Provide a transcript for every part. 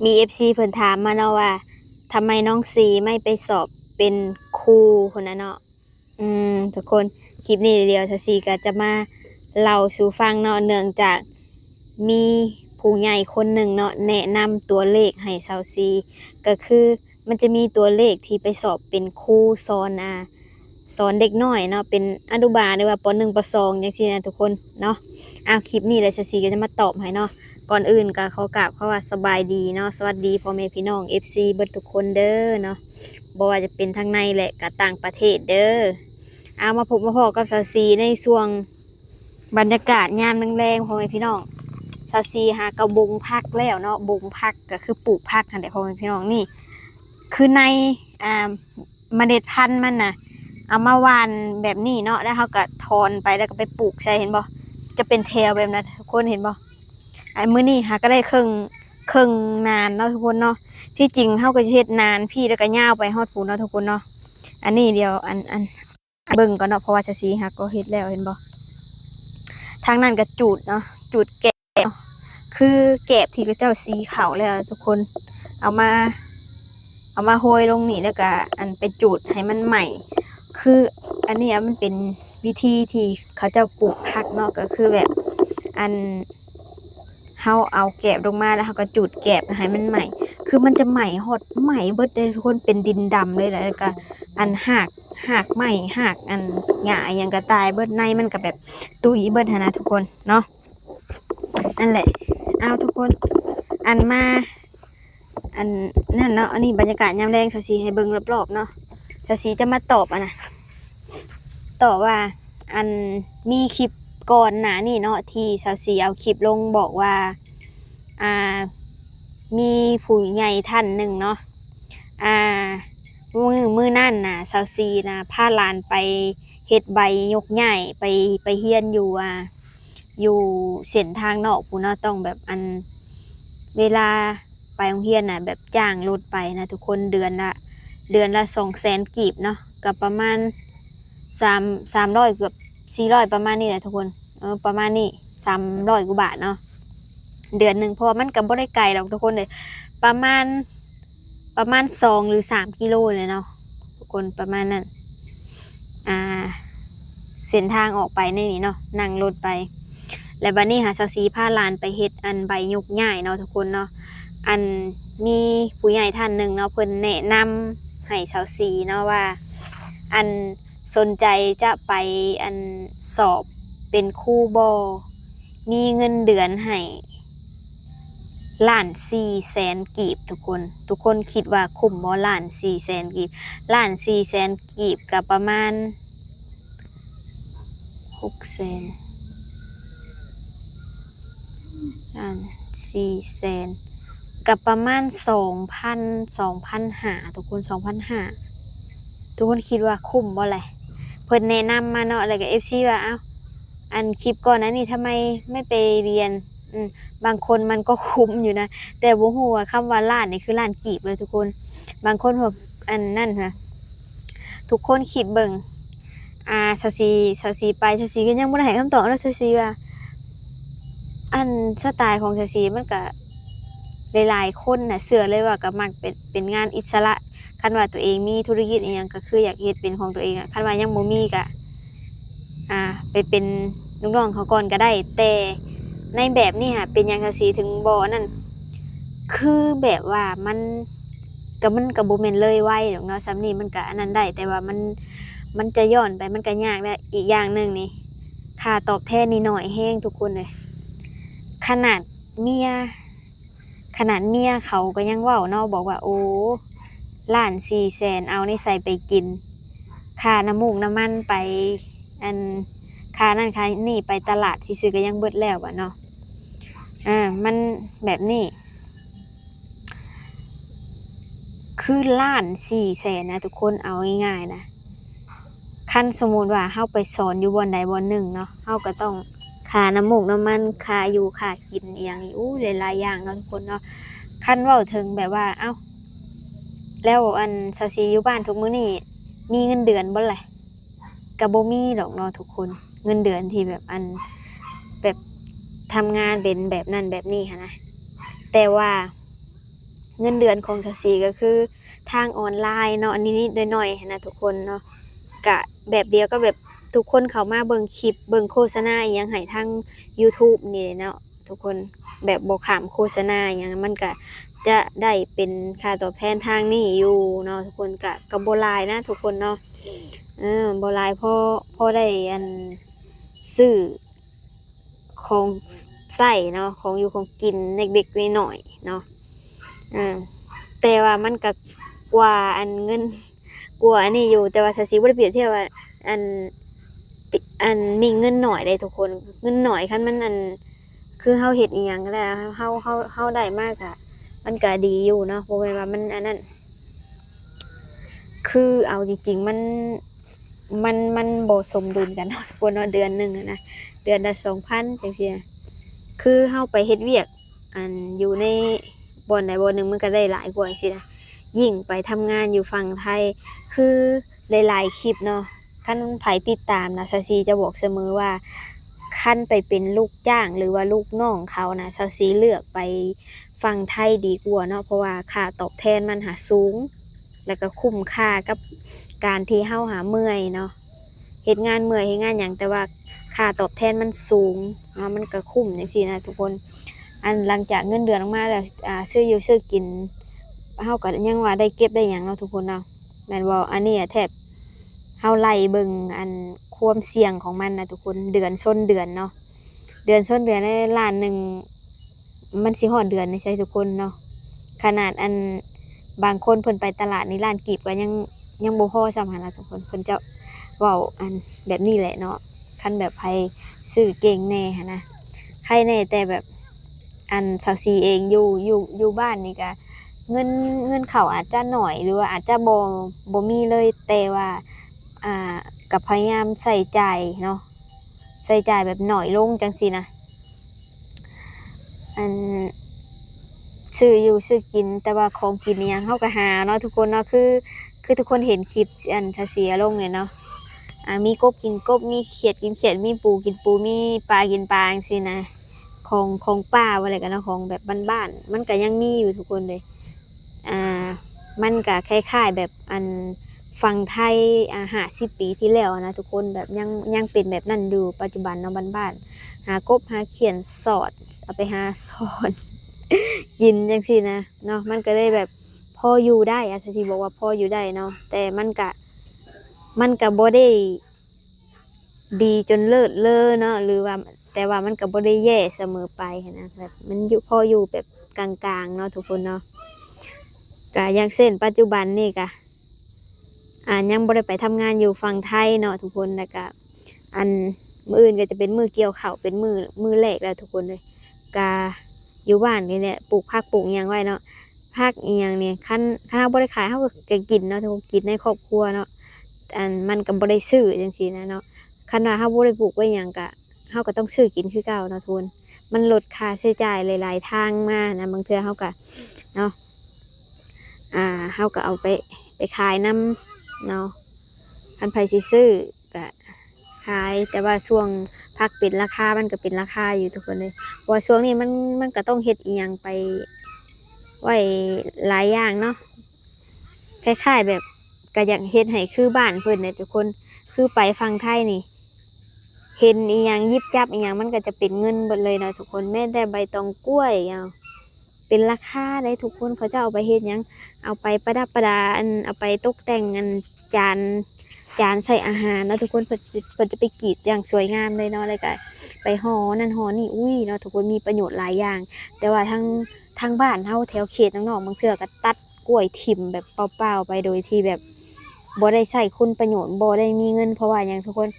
ມີເອັຟຊີເພິ່ນຖາມມາເນາະວ່າ ທຳໄມນ້ອງຊີໄມ່ໄປສອບເປັນຄູພຸ້ນນະເນາະ. ອືມ ທຸກຄົນ ຄລິບນີ້ດຽວສາວຊີກໍຈະມາເລົ່າສູ່ຟັງເນາະ ເນື່ອງຈາກມີຜູ້ໃຫຍ່ຄົນໜຶ່ງເນາະ ແນະນຳຕົວເລກໃຫ້ສາວຊີ ກໍຄືມັນຈະມີຕົວເລກທີ່ໄປສອບເປັນຄູສອນ ອ່າ ສອນເດັກນ້ອຍເນາະ ເປັນອະນຸບານ ຫຼືວ່າ ປໍໜຶ່ງ ປໍສອງ ຈັ່ງຊີ້ນະທຸກຄົນເນາະ. ອ້າວ ຄລິບນີ້ແຫຼະ ສາວຊີກໍຈະມາຕອບໃຫ້ເນາະ. ກ່ອນອື່ນກໍຂໍກາບຄຳວ່າສະບາຍດີເນາະ ສະຫວັດດີພໍ່ແມ່ພີ່ນ້ອງເອັຟຊີເບິດທຸກຄົນເດີເນາະ ບໍ່ວ່າຈະເປັນທາງໃນ ແລະ ກະຕ່າງປະເທດເດີ. ເອົາ ມາພົບມາພໍ້ກັບສາວຊີໃນຊ່ວງບັນຍາກາດຍາມແລງໆ ພໍ່ແມ່ພີ່ນ້ອງ. ສາວຊີຫາກໍບົງຜັກແລ້ວເນາະ ບົງຜັກກໍຄືປູກຜັກຫັ້ນແຫຼະ ພໍ່ແມ່ພີ່ນ້ອງ. ນີ້ຄືໃນ ອ່າ ເມລັດພັນມັນນະ ເອົາມາຫວ່ານແບບນີ້ເນາະ ແລ້ວເຮົາກໍຖອນໄປ ແລ້ວກໍໄປປູກໃສ່ ເຫັນບໍ່ ຈະເປັນແຖວແບບນັ້ນ ທຸກຄົນເຫັນບໍ່? ອັນມື້ນີ້ຫາກໍໄດ້ເຄິ່ງ ເຄິ່ງນານເນາະທຸກຄົນເນາະ. ທີ່ຈິງເຮົາກໍຊິເຮັດນານພີ້ ແລ້ວກໍຍາວໄປຮອດພຸ້ນເນາະທຸກຄົນເນາະ. ອັນນີ້ດຽວ ອັນ ອັນ ເບິ່ງກ່ອນເນາະ ເພາະວ່າສາວສີຫາກໍເຮັດແລ້ວ ເຫັນບໍ່? ທາງນັ້ນກໍຈູດເນາະ ຈູດແກບ ຄືແກບທີ່ເຂົາເຈົ້າສີເຂົ້າແລ້ວທຸກຄົນ ເອົາມາ ເອົາມາໂຮຍລົງນີ້ ແລ້ວກໍ ອັນ ໄປຈູດໃຫ້ມັນໄໝ້. ຄືອັນນີ້ມັນເປັນວິທີທີ່ເຂົາເຈົ້າປູກຜັກເນາະ ກໍຄືແບບ ອັນ ເຮົາເອົາແກບລົງມາ ແລ້ວເຮົາກໍຈູດແກບໃຫ້ມັນໄໝ້ ຄືມັນຈະໄໝ້ຮອດ ໄໝ້ເບິດເດ້ທຸກຄົນ ເປັນດິນດຳເລີຍ ແລ້ວກໍ ອັນ ຮາກ ຮາກໄມ້ ຮາກ ອັນ ຫຍ້າອີ່ຫຍັງກໍຕາຍເບິດ ໃນມັນກໍແບບຕຸຍເບິດຫັ້ນນະທຸກຄົນເນາະ. ນັ້ນແຫຼະ ເອົາທຸກຄົນ ອັນ ມາ ອັນ ນັ້ນເນາະ ອັນນີ້ບັນຍາກາດຍາມແລງ ສາວສີໃຫ້ເບິ່ງລອບໆເນາະ. ສາວສີຈະມາຕອບ ອັນນະ ຕອບວ່າ ອັນ ມີຄລິບກ່ອນໜ້ານີ້ເນາະ ທີ່ສາວສີເອົາຄລິບລົງບອກວ່າ ອ່າ ມີຜູ້ໃຫຍ່ທ່ານໜຶ່ງເນາະ ອ່າ ມື້ ມື້ນັ້ນນະ ສາວສີນະ ພາຫຼານໄປເຮັດໃບຍົກຍ້າຍ ໄປ ໄປຮຽນຢູ່ ອ່າ ຢູ່ເສັ້ນທາງນອກພຸ້ນເນາະ ຕ້ອງແບບ ອັນ ເວລາໄປໂຮງຮຽນນະ ແບບຈ້າງລົດໄປນະທຸກຄົນ ເດືອນລະ ເດືອນລະສອງແສນກີບເນາະ ກໍປະມານ ສາມ ສາມຮ້ອຍ ເກືອບສີ່ຮ້ອຍ ປະມານນີ້ແຫຼະທຸກຄົນ ເອີ ປະມານນີ້ ສາມຮ້ອຍກວ່າບາດເນາະ ເດືອນໜຶ່ງ ເພາະວ່າມັນກໍບໍ່ໄດ້ໄກດອກທຸກຄົນເອີຍ ປະມານ ປະມານສອງ ຫຼື ສາມກິໂລນີ້ແຫຼະເນາະທຸກຄົນ ປະມານນັ້ນ ອ່າ ເສັ້ນທາງອອກໄປໃນນີ້ເນາະ ນັ່ງລົດໄປ ແລະ ບັດນີ້ຫາສາວສີພາຫຼານໄປເຮັດ ອັນ ໃບຍົກຍ້າຍເນາະທຸກຄົນເນາະ ອັນ ມີຜູ້ໃຫຍ່ທ່ານໜຶ່ງເນາະ ເພິ່ນແນະນຳໃຫ້ສາວສີເນາະວ່າ ອັນ ສົນໃຈຈະໄປ ອັນ ສອບເປັນຄູບໍ່? ມີເງິນເດືອນໃຫ້ລ້ານສີ່ແສນກີບທຸກຄົນ. ທຸກຄົນຄິດວ່າຄຸ້ມບໍ່? ລ້ານສີ່ແສນກີບ ລ້ານສີ່ແສນກີບກໍປະມານຫົກແສນ ລ້ານສີ່ແສນ ກໍປະມານສອງພັນ ສອງພັນຫ້າ ທຸກຄົນ ສອງພັນຫ້າ ທຸກຄົນຄິດວ່າຄຸ້ມບໍ່ແຫຼະ? ເພິ່ນແນະນຳມາເນາະ ແລ້ວກໍເອັຟຊີວ່າ ເອົ້າ ອັນຄລິບກ່ອນໜ້ານີ້ທຳໄມໄມ່ໄປຮຽນ? ອືມ ບາງຄົນມັນກໍຄຸ້ມຢູ່ນະ ແຕ່ບໍ່ຮູ້ວ່າຄຳວ່າລ້ານນີ້ຄືລ້ານກີບເລີຍທຸກຄົນ. ບາງຄົນ ອັນນັ້ນນະ ທຸກຄົນຄິດເບິ່ງ ອ່າ ສາວສີ ສາວສີໄປ ສາວສີກໍຍັງບໍ່ໄດ້ໃຫ້ຄຳຕອບເນາະ ສາວສີວ່າ ອັນສະໄຕຂອງສາວສີມັນກະ ຫຼາຍໆຄົນນະເຊື່ອເລີຍວ່າກໍມັກເປັນ ເປັນງານອິດສະຫຼະ ຄັນວ່າຕົວເອງມີທຸລະກິດອີ່ຫຍັງກໍຄືຢາກເຮັດເປັນຂອງຕົວເອງນະ ຄັນວ່າຍັງບໍ່ມີກະ ອ່າ ໄປເປັນລູກນ້ອງເຂົາກ່ອນກໍໄດ້ ແຕ່ໃນແບບນີ້ຫາ ເປັນຫຍັງສາວສີເຖິງບໍ່ນັ້ນ ຄືແບບວ່າມັນ ກໍ ມັນກໍບໍ່ແມ່ນເລີຍໄວດອກເນາະ ສ່ຳນີ້ມັນກໍອັນນັ້ນໄດ້ ແຕ່ວ່າມັນ ມັນຈະຍ້ອນໄປມັນກໍຍາກ ແລະ ອີກຢ່າງໜຶ່ງນີ້ ຄ່າຕອບແທນນີ້ໜ້ອຍແຮງທຸກຄົນເອີຍ ຂະໜາດເມຍ ຂະໜາດເມຍເຂົາກໍຍັງເວົ້າເນາະ ບອກວ່າ ໂອ້ ລ້ານສີ່ແສນ ເອົານີ້ໃສໄປກິນ ຄ່ານ້ຳມູກນ້ຳມັນໄປ ອັນ ຄ່ານັ້ນຄ່ານີ້ໄປຕະຫຼາດຊື່ໆ ກໍຍັງເບິດແລ້ວບາດເນາະ. ເອີ ມັນແບບນີ້ ຄືລ້ານສີ່ແສນນະທຸກຄົນ ເອົາງ່າຍໆນະ ຄັນສົມມຸດວ່າເຮົາໄປສອນຢູ່ບ່ອນໃດບ່ອນໜຶ່ງເນາະ ເຮົາກໍຕ້ອງຄ່ານ້ຳມູກນ້ຳມັນ ຄ່າຢູ່ຄ່າກິນອີ່ຫຍັງ ໂອ້ ຫຼາຍໆຢ່າງເນາະທຸກຄົນເນາະ. ຄັນເວົ້າເຖິງແບບວ່າ ເອົ້າ ແລ້ວ ອັນ ສາວສີຢູ່ບ້ານທຸກມື້ນີ້ມີເງິນເດືອນບໍ່ລະ? ກໍບໍ່ມີດອກເນາະທຸກຄົນ ເງິນເດືອນທີ່ແບບ ອັນ ແບບທຳງານເປັນແບບນັ້ນແບບນີ້ຫັ້ນນະ ແຕ່ວ່າ ເງິນເດືອນຂອງສາວສີກໍຄືທາງອອນລາຍເນາະ ນິດໆໜ້ອຍໆຫັ້ນນະທຸກຄົນເນາະ. ກະແບບດຽວກັບແບບທຸກຄົນເຂົ້າມາເບິ່ງຄລິບ ເບິ່ງໂຄສະນາອີ່ຫຍັງໃຫ້ທາງ YouTube ນີ້ເນາະທຸກຄົນ, ແບບບໍ່ຂ້າມໂຄສະນາອີ່ຫຍັງ ມັນກະຈະໄດ້ເປັນຄ່າຕອບແທນທາງນີ້ຢູ່ເນາະທຸກຄົນ. ກະ ກໍບໍ່ຫຼາຍນະທຸກຄົນເນາະ, ເອີ ບໍ່ຫຼາຍ ພໍ ພໍໄດ້ອັນ ຊື້ ຂອງໃຊ້ເນາະ ຂອງຢູ່ຂອງກິນເລັກໆນ້ອຍໆເນາະ. ເອີ ແຕ່ວ່າມັນກະກວ່າອັນເງິນ ກວ່າອັນນີ້ຢູ່, ແຕ່ວ່າສາວສີບໍ່ໄດ້ປຽບທຽບວ່າ ອັນ ອັນມີເງິນໜ້ອຍເດ້ທຸກຄົນ. ເງິນໜ້ອຍ ຄັນມັນອັນ ຄືເຮົາເຮັດອີ່ຫຍັງແລ້ວ ເຮົາ ເຮົາ ເຮົາໄດ້ມາກະ ມັນກະດີຢູ່ເນາະ, ບໍ່ແມ່ນວ່າມັນອັນນັ້ນ. ຄືເອົາຈິງໆ ມັນ ມັນ ມັນບໍ່ສົມດຸນກັນເນາະທຸກຄົນເນາະ, ເດືອນໜຶ່ງຫັ້ນນະ ເດືອນລະສອງພັນຈັ່ງຊີ້ນະ. ຄືເຮົາໄປເຮັດວຽກ ອັນ ຢູ່ໃນບ່ອນໃດບ່ອນໜຶ່ງ ມັນກໍໄດ້ຫຼາຍກວ່າຈັ່ງຊີ້ນະ. ຍິ່ງໄປທຳງານຢູ່ຝັ່ງໄທ ຄືຫຼາຍໆຄລິບເນາະ, ຄັນໃຜຕິດຕາມນະ ສາວສີຈະບອກສະເໝີວ່າ ຄັນໄປເປັນລູກຈ້າງ ຫຼືວ່າລູກນ້ອງເຂົານະ ສາວສີເລືອກໄປຝັ່ງໄທດີກວ່າເນາະ, ເພາະວ່າຄ່າຕອບແທນມັນຫາສູງ ແລ້ວກໍຄຸ້ມຄ່າກັບການທີ່ເຮົາຫາເມື່ອຍເນາະ, ເຮັດງານເມື່ອຍ ເຮັດງານຫຍັງ ແຕ່ວ່າຄ່າຕອບແທນມັນສູງເນາະ, ມັນກໍຄຸ້ມຈັ່ງຊີ້ນະທຸກຄົນ. ອັນ ຫຼັງຈາກເງິນເດືອນອອກມາແລ້ວ ອ່າ ຊື້ຢູ່ຊື້ກິນ ເຮົາກໍຍັງວ່າໄດ້ເກັບໄດ້ຫຍັງເນາະທຸກຄົນເນາະ, ແມ່ນບໍ່? ອັນນີ້ແທບເຮົາໄລ່ເບິ່ງ ອັນ ຄວາມສ່ຽງຂອງມັນນະທຸກຄົນ, ເດືອນຊົນເດືອນເນາະ, ເດືອນຊົນເດືອນ ລ້ານໜຶ່ງ ມັນຊິຮອດເດືອນນີ້ໃສ່ທຸກຄົນເນາະ. ຂະໜາດອັນ ບາງຄົນເພິ່ນໄປຕະຫຼາດນີ້ ລ້ານກີບກໍຍັງ ຍັງບໍ່ພໍຊ້ຳຫັ້ນລະທຸກຄົນ, ເພິ່ນຈະເວົ້າອັນແບບນີ້ແຫຼະເນາະ. ຄັນແບບໃຜຊື້ເກັ່ງແດ່ຫັ້ນນະ ໃຄແດ່, ແຕ່ແບບອັນສາວສີເອງຢູ່ ຢູ່ ຢູ່ບ້ານນີ້ກະ ເງິນ ເງິນເຂົ້າອາດຈະໜ້ອຍ ຫຼືວ່າອາດຈະບໍ່ ບໍ່ມີເລີຍ, ແຕ່ວ່າ ອ່າ ກໍພະຍາຍາມໃຊ້ຈ່າຍເນາະ, ໃຊ້ຈ່າຍແບບໜ້ອຍລົງຈັ່ງຊີ້ນະ. ອັນ ຊື້ຢູ່ຊື້ກິນ ແຕ່ວ່າຂອງກິນອີ່ຫຍັງເຮົາກໍຫາເນາະທຸກຄົນເນາະ, ຄື ຄືທຸກຄົນເຫັນຄລິບອັນສາວສີເອົາລົງນີ້ເນາະ, ອ່າ ມີກົບກິນກົບ ມີຂຽດກິນຂຽດ ມີປູກິນປູ ມີປາກິນປາຈັ່ງຊີ້ນະ, ຂອງ ຂອງປ່າວ່າແລ້ວກັນເນາະ, ຂອງແບບບ້ານໆ ມັນກໍຍັງມີຢູ່ທຸກຄົນເດ້. ອ່າ ມັນກະຄ້າຍໆແບບອັນຝັ່ງໄທ ອ່າ ຫ້າສິບປີທີ່ແລ້ວນະທຸກຄົນ, ແບບຍັງ ຍັງເປັນແບບນັ້ນຢູ່ປັດຈຸບັນເນາະ, ບ້ານໆ ຫາກົບຫາຂຽດສອດ ເອົາໄປຫາສອນກິນຈັ່ງຊີ້ນະເນາະ, ມັນກະເລີຍແບບພໍຢູ່ໄດ້ ອາດຈະຊິບອກວ່າພໍຢູ່ໄດ້ເນາະ, ແຕ່ມັນກະ ມັນກະບໍ່ໄດ້ ດີຈົນເລີດເລີເນາະ ຫຼືວ່າ ແຕ່ວ່າມັນກໍບໍ່ໄດ້ແຍ່ສະເໝີໄປຫັ້ນນະ, ແບບມັນຢູ່ ພໍຢູ່ແບບກາງໆເນາະທຸກຄົນເນາະ. ກະຢ່າງເຊັ່ນປັດຈຸບັນນີ້ກະ ອ່າ ຍັງບໍ່ໄດ້ໄປທຳງານຢູ່ຝັ່ງໄທເນາະທຸກຄົນ, ແລ້ວກະ ອັນ ມື້ອື່ນກໍຈະເປັນມື້ກ່ຽວເຂົ້າ ເປັນມື້ ມື້ແລກແລ້ວທຸກຄົນເອີຍ. ກະຢູ່ບ້ານນີ້ແຫຼະ ປູກຜັກປູກຫຍັງໄວ້ເນາະ, ຜັກອີ່ຫຍັງນີ້ ຄັນ ຄັນເຮົາບໍ່ໄດ້ຂາຍ ເຮົາກໍ ກໍກິນເນາະ ທຸກຄົນ ກິນໃນຄອບຄົວເນາະ, ອັນ ມັນກໍບໍ່ໄດ້ຊື້ຈັ່ງຊີ້ນະເນາະ. ຄັນວ່າເຮົາບໍ່ໄດ້ປູກໄວ້ຫຍັງກະ ເຮົາກໍຕ້ອງຊື້ກິນຄືເກົ່າເນາະທຸກຄົນ, ມັນລົດຄ່າໃຊ້ຈ່າຍຫຼາຍໆທາງມານະ, ບາງເທື່ອເຮົາກໍເນາະ ອ່າ ເຮົາກໍເອົາໄປ ໄປຂາຍນຳເນາະ, ຄັນໃຜຊິຊື້ ກະຂາຍ, ແຕ່ວ່າຊ່ວງຜັກເປັນລາຄາ ມັນກະເປັນລາຄາຢູ່ທຸກຄົນເອີຍ, ເພາະວ່າຊ່ວງນີ້ມັນ ມັນກະຕ້ອງເຮັດອີ່ຫຍັງໄປໄວ້ຫຼາຍຢ່າງເນາະ, ຄ້າຍໆແບບກະຢາກເຮັດໃຫ້ຄືບ້ານເພິ່ນເດ້ທຸກຄົນ, ຄືໄປຝັ່ງໄທນີ້ ເຫັນອີ່ຫຍັງ ຫຍິບຈັບອີ່ຫຍັງ ມັນກະຈະເປັນເງິນເບິດເລີຍເນາະທຸກຄົນ, ແມ້ແຕ່ໃບຕອງກ້ວຍ ເອົາ ເປັນລາຄາໄດ໋ທຸກຄົນ, ເຂົາເຈົ້າເອົາໄປເຮັດຫຍັງ? ເອົາໄປປະດັບປະດາ ອັນ ເອົາໄປຕົກແຕ່ງ ອັນ ຈານ ຈານໃສ່ອາຫານເນາະທຸກຄົນ, ເພິ່ນ ເພິ່ນຈະໄປກຣີດຢ່າງສວຍງາມເລີຍເນາະ, ແລ້ວກະໄປຫໍ່ນັ້ນຫໍ່ນີ້ ອຸ້ຍເນາະທຸກຄົນ, ມີປະໂຫຍດຫຼາຍຢ່າງ. ແຕ່ວ່າທາງ ທາງບ້ານເຮົາແຖວເຂດນອກໆ ບາງເທື່ອກະຕັດກ້ວຍຖິ້ມແບບເປົ່າໆໄປ ໂດຍທີ່ແບບບໍ່ໄດ້ໃຊ້ຄຸນປະໂຫຍດ ບໍ່ໄດ້ມີເງິນ, ເພາະວ່າຫຍັງທຸກຄົນ?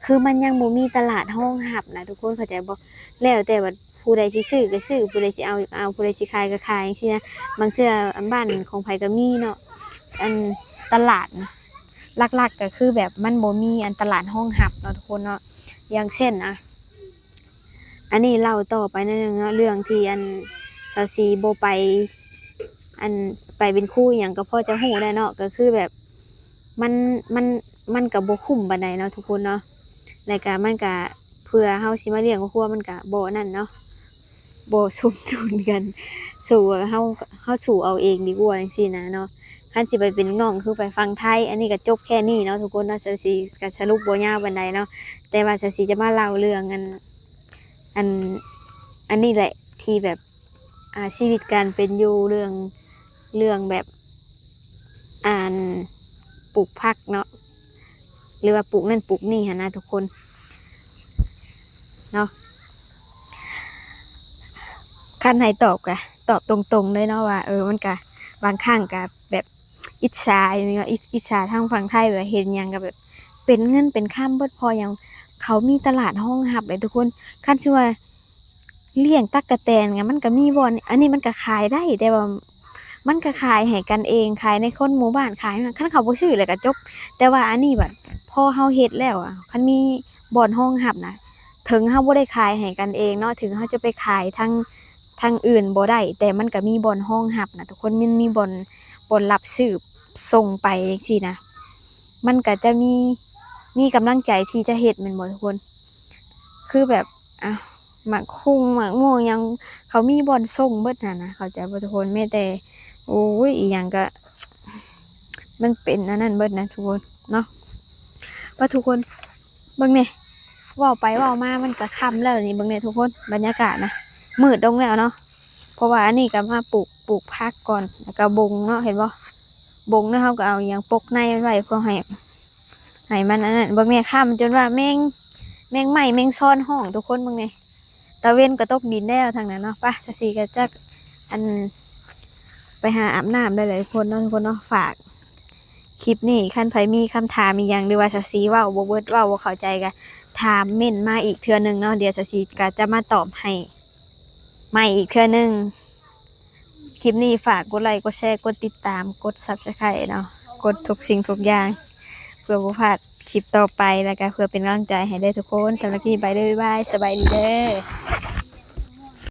ຄືມັນຍັງບໍ່ມີຕະຫຼາດຮອງຮັບນະທຸກຄົນ ເຂົ້າໃຈບໍ່? ແລ້ວແຕ່ວ່າ ຜູ້ໃດຊິຊື້ກໍຊື້ ຜູ້ໃດຊິເອົາກໍເອົາ ຜູ້ໃດຊິຂາຍກໍຂາຍ ຈັ່ງຊີ້ນະ. ບາງເທື່ອອັນບ້ານຂອງໃຜກໍມີເນາະ ອັນຕະຫຼາດນະ ຫຼັກໆກໍຄືແບບມັນບໍ່ມີອັນຕະຫຼາດຮອງຮັບເນາະທຸກຄົນເນາະ. ຢ່າງເຊັ່ນ ອະ ອັນນີ້ເລົ່າຕໍ່ໄປໜ້ອຍໜຶ່ງເນາະ ເລື່ອງທີ່ອັນສາວສີບໍ່ໄປ ອັນໄປເປັນຄູອີ່ຫຍັງກໍພໍຈະຮູ້ໄດ້ເນາະ ກໍຄືແບບ ມັນ ມັນ ມັນກະບໍ່ຄຸ້ມປານໃດເນາະທຸກຄົນເນາະ ແລ້ວກະມັນກະ ເພື່ອເຮົາຊິມາລ້ຽງຄອບຄົວມັນກະບໍ່ອັນນັ້ນເນາະ. ບໍ່ສົມດຸນກັນ ສູ້ເຮົາ ເຮົາສູ້ເອົາເອງດີກວ່າຈັ່ງຊີ້ນະເນາະ. ຄັນຊິໄປເປັນນ້ອງຄືໄປຝັ່ງໄທ. ອັນນີ້ກໍຈົບແຄ່ນີ້ເນາະທຸກຄົນເນາະ ສາວສີກໍສະຫຼຸບບໍ່ຍາວປານໃດເນາະ ແຕ່ວ່າສາວສີຈະມາເລົ່າເລື່ອງອັນ ອັນ ອັນນີ້ແຫຼະ ທີ່ແບບ ອ່າ ຊີວິດການເປັນຢູ່ ເລື່ອງ ເລື່ອງແບບ ອັນ ປູກຜັກເນາະ ຫຼືວ່າປູກນັ້ນປູກນີ້ຫັ້ນນະທຸກຄົນເນາະ. ຄັນໃຫ້ຕອບກະຕອບຕົງໆເລີຍເນາະວ່າ ເອີ ມັນກະບາງຄັ້ງກະແບບອິດສາ ອິ ອິດສາທາງຝັ່ງໄທ ແບບເຫັນຫຍັງກະແບບເປັນເງິນເປັນຄຳເບິດ ເພາະຫຍັງ ເຂົາມີຕະຫຼາດຮອງຮັບເດ້ທຸກຄົນ. ຄັນຊິວ່າ ລ້ຽງຕັກກະແຕນ ມັນກະມີບ່ອນ ອັນນີ້ມັນກະຂາຍໄດ້ ແຕ່ວ່າມັນກະຂາຍໃຫ້ກັນເອງ ຂາຍໃນຄົນໝູ່ບ້ານ ຂາຍ ຄັນເຂົາບໍ່ຊື້ແລ້ວກະຈົບ. ແຕ່ວ່າອັນນີ້ບັດ ພໍເຮົາເຮັດແລ້ວອະ ຄັນມີບ່ອນຮອງຮັບນະ ເຖິງເຮົາບໍ່ໄດ້ຂາຍໃຫ້ກັນເອງເນາະ ເຖິງເຮົາຈະໄປຂາຍທາງ ທາງອື່ນບໍ່ໄດ້ ແຕ່ມັນກະມີບ່ອນຮອງຮັບນະທຸກຄົນ ມັນມີບ່ອນ ບ່ອນຮັບຊື້ສົ່ງໄປຈັ່ງຊີ້ນະ ມັນກະຈະມີ ມີກຳລັງໃຈທີ່ຈະເຮັດແມ່ນບໍ່ທຸກຄົນ? ຄືແບບ ອ່າ ໝາກຫຸ່ງ ໝາກມ່ວງຫຍັງ ເຂົາມີບ່ອນສົ່ງເບິດຫັ້ນນະ ເຂົ້າໃຈບໍ່ທຸກຄົນ? ແມ້ແຕ່ ໂອ້ຍ ອີ່ຫຍັງກະ ມັນເປັນອັນນັ້ນເບິດນະທຸກຄົນເນາະ. ປະທຸກຄົນ ເບິ່ງແດ່ ເວົ້າໄປເວົ້າມາມັນກະຄ່ຳແລ້ວນີ້ ເບິ່ງແດ່ທຸກຄົນ ບັນຍາກາດນະ ມືດລົງແລ້ວເນາະ. ເພາະວ່າອັນນີ້ກະມາປູກ ປູກຜັກກ່ອນ ແລ້ວກະບົງເນາະ ເຫັນບໍ່? ບົງແລ້ວເຮົາກະເອົາຫຍັງປົກໃນມັນໄວ້ ເພື່ອໃຫ້ ໃຫ້ມັນອັນນັ້ນ. ເບິ່ງແດ່ ຄ່ຳຈົນວ່າແມງ ແມງໄມ້ແມງຊອນຮ້ອງທຸກຄົນ ເບິ່ງແດ່ ຕາເວັນກະຕົກດິນແລ້ວທາງນັ້ນເນາະ. ໄປ ສາວສີກະຈັກ ອັນ ໄປຫາອາບນ້ຳໄດ້ແລ້ວທຸກຄົນເນາະ ທຸກຄົນເນາະ. ຝາກຄລິບນີ້ ຄັນໃຜມີຄຳຖາມອີ່ຫຍັງ ຫຼືວ່າສາວສີເວົ້າບໍ່ເບິດ ເວົ້າບໍ່ເຂົ້າໃຈກະຖາມເມັ້ນມາອີກເທື່ອໜຶ່ງເນາະ ດຽວສາວສີກະຈະມາຕອບໃຫ້ ໃໝ່ອີກເທື່ອໜຶ່ງ. ຄລິບນີ້ຝາກກົດໄລ ກົດແຊ ກົດຕິດຕາມ ກົດ Subscribe ເນາະ ກົດທຸກສິ່ງທຸກຢ່າງ ເພື່ອບໍ່ພາດຄລິບຕໍ່ໄປ ແລ້ວກະເພື່ອເປັນກຳລັງໃຈໃຫ້ເດີທຸກຄົນ. ສຳລັບຄລິບນີ້ໄປເດີ ບາຍບາຍ ສະບາຍດີເດີ.